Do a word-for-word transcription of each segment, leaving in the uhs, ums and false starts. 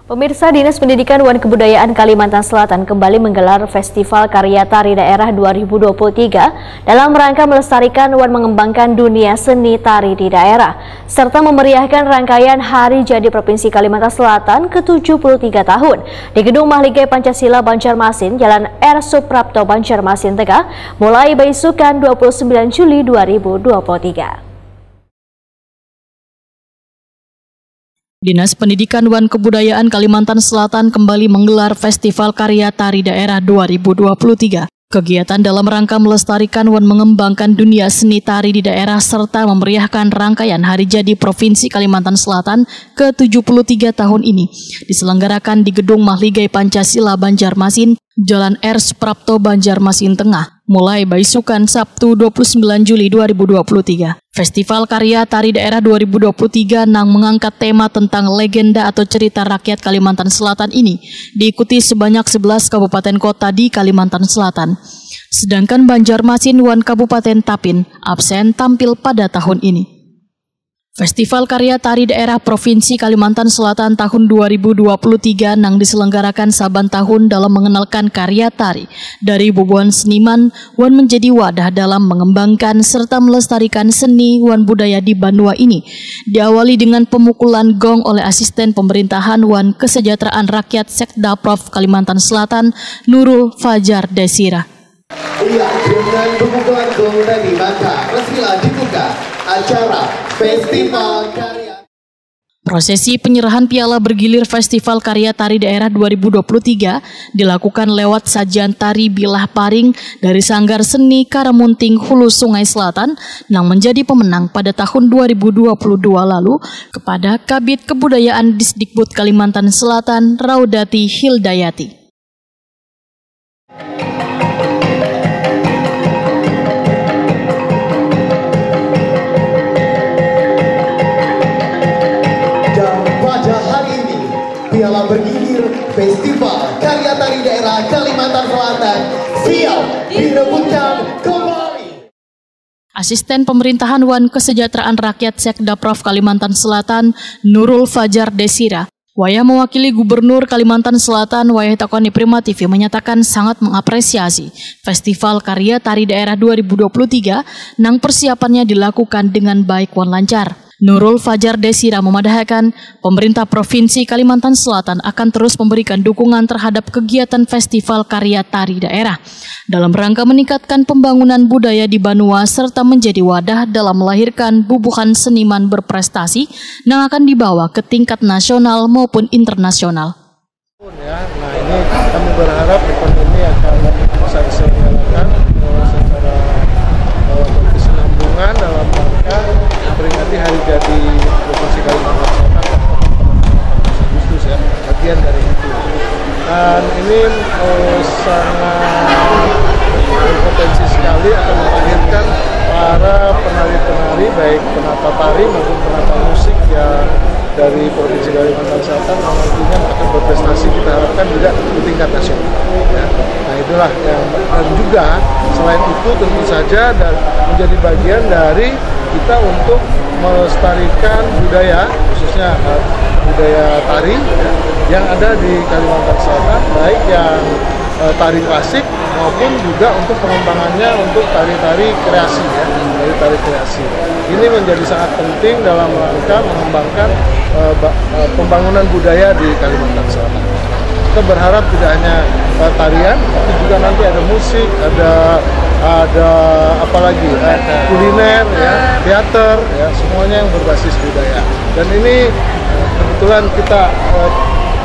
Pemirsa, Dinas Pendidikan wan Kebudayaan Kalimantan Selatan kembali menggelar Festival Karya Tari Daerah dua ribu dua puluh tiga dalam rangka melestarikan wan mengembangkan dunia seni tari di daerah, serta memeriahkan rangkaian Hari Jadi Provinsi Kalimantan Selatan ke tujuh puluh tiga tahun di Gedung Mahligai Pancasila Banjarmasin, Jalan R Suprapto Banjarmasin Tengah, mulai baisukan dua puluh sembilan Juli dua ribu dua puluh tiga. Dinas Pendidikan wan Kebudayaan Kalimantan Selatan kembali menggelar Festival Karya Tari Daerah dua ribu dua puluh tiga. Kegiatan dalam rangka melestarikan wan mengembangkan dunia seni tari di daerah serta memeriahkan rangkaian Hari Jadi Provinsi Kalimantan Selatan ke tujuh puluh tiga tahun ini diselenggarakan di Gedung Mahligai Pancasila Banjarmasin, Jalan R Suprapto Banjarmasin Tengah, mulai baisukan Sabtu dua puluh sembilan Juli dua ribu dua puluh tiga. Festival Karya Tari Daerah dua ribu dua puluh tiga nang mengangkat tema tentang legenda atau cerita rakyat Kalimantan Selatan ini diikuti sebanyak sebelas kabupaten kota di Kalimantan Selatan. Sedangkan Banjarmasin wan Kabupaten Tapin absen tampil pada tahun ini. Festival Karya Tari Daerah Provinsi Kalimantan Selatan tahun dua ribu dua puluh tiga nang diselenggarakan saban tahun dalam mengenalkan karya tari dari bubuhan seniman wan menjadi wadah dalam mengembangkan serta melestarikan seni wan budaya di banua ini, diawali dengan pemukulan gong oleh Asisten Pemerintahan wan Kesejahteraan Rakyat Sekdaprov Kalimantan Selatan, Nurul Fajar Desira. Iya, dengan pemukulan gong tadi, maka resmilah dibuka acara Festival Karya. Prosesi penyerahan piala bergilir Festival Karya Tari Daerah dua ribu dua puluh tiga dilakukan lewat sajian tari bilah paring dari Sanggar Seni Karamunting Hulu Sungai Selatan nang menjadi pemenang pada tahun dua ribu dua puluh dua lalu kepada Kabid Kebudayaan Disdikbud Kalimantan Selatan, Raudati Hildayati. Dan pada hari ini, piala bergilir Festival Karya Tari Daerah Kalimantan Selatan siap direbutkan kembali. Asisten Pemerintahan wan Kesejahteraan Rakyat Sekdaprov Kalimantan Selatan, Nurul Fajar Desira, wayah mewakili Gubernur Kalimantan Selatan, wayah ditakoni Prima T V, menyatakan sangat mengapresiasi Festival Karya Tari Daerah dua ribu dua puluh tiga nang persiapannya dilakukan dengan baik wan lancar. Nurul Fajar Desira memadahakan, pemerintah Provinsi Kalimantan Selatan akan terus memberikan dukungan terhadap kegiatan Festival Karya Tari Daerah dalam rangka meningkatkan pembangunan budaya di banua serta menjadi wadah dalam melahirkan bubuhan seniman berprestasi nang akan dibawa ke tingkat nasional maupun internasional. Ya, nah, ini kami berharap event ini akan bisa diselenggarakan, eh, secara, eh, berkesinambungan dalam rangka memperingati Hari Jadi Provinsi Kalimantan Selatan, Agustus, ya, bagian dari itu. Dan ini, eh, sangat berpotensi sekali akan melahirkan para penari-penari, baik penata tari maupun penata musik, yang dari Provinsi Kalimantan Selatan, yang nantinya akan berprestasi, kita harapkan juga di tingkat nasional. Ya. Nah, itulah yang, dan juga selain itu, tentu saja, dan menjadi bagian dari kita untuk melestarikan budaya, khususnya, eh, budaya tari, ya, yang ada di Kalimantan Selatan, baik yang, eh, tari klasik maupun juga untuk pengembangannya untuk tari-tari kreasi, ya, tari-tari kreasi. Ini menjadi sangat penting dalam rangka mengembangkan, eh, ba-, eh, pembangunan budaya di Kalimantan Selatan. Kita berharap tidak hanya, eh, tarian, tapi juga nanti ada musik, ada, ada apa lagi, eh, kuliner, ya, teater, ya, semuanya yang berbasis budaya. Dan ini, eh, kebetulan kita, eh,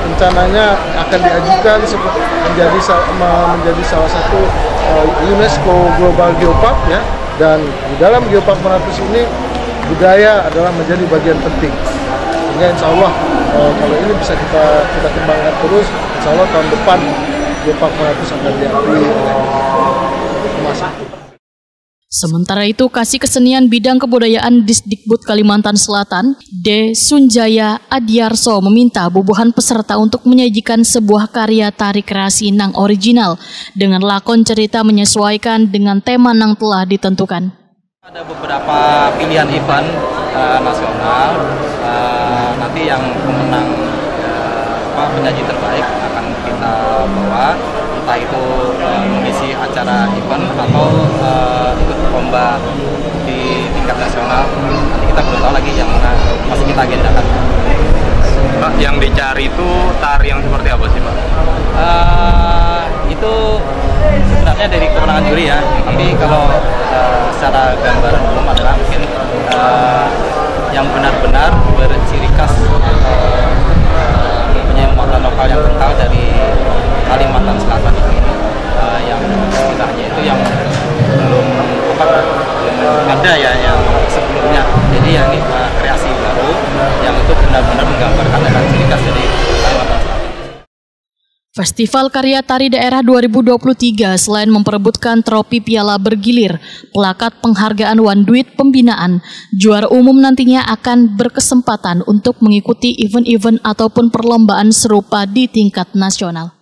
rencananya akan diajukan seperti menjadi sa-, me-, menjadi salah satu, eh, UNESCO Global Geopark, ya. Dan di dalam Geopark Meratus ini, budaya adalah menjadi bagian penting. Sehingga insya Allah, eh, kalau ini bisa kita, kita kembangkan terus, insya Allah tahun depan Geopark Meratus akan diakui oleh Thomas. Sementara itu, Kasih Kesenian Bidang Kebudayaan Disdikbud Kalimantan Selatan, D Sunjaya Adiarso, meminta bubuhan peserta untuk menyajikan sebuah karya tari kreasi nang original dengan lakon cerita menyesuaikan dengan tema nang telah ditentukan. Ada beberapa pilihan event, eh, nasional, eh, nanti yang pemenang, eh, Penyaji terbaik akan kita bawa, entah itu uh, mengisi acara event atau uh, ikut lomba di tingkat nasional. Nanti kita belum tahu lagi yang mana, masih kita agendakan. Pak, yang dicari itu tari yang seperti apa sih, Pak? Uh, itu sebenarnya dari kewenangan juri ya, tapi kalau uh, secara gambaran umum adalah mungkin uh, yang benar-benar berciri khas atau uh, mempunyai muatan lokal yang kental dari Kalimantan Selatan ini, uh, yang istilahnya itu yang belum apa, belum ada ya yang sebelumnya. Jadi yang ini uh, kreasi baru yang itu benar-benar menggambarkan dengan ciri khas dari Kalimantan Selatan. Festival Karya Tari Daerah dua ribu dua puluh tiga selain memperebutkan tropi piala bergilir, plakat penghargaan wan duit pembinaan, juara umum nantinya akan berkesempatan untuk mengikuti event-event ataupun perlombaan serupa di tingkat nasional.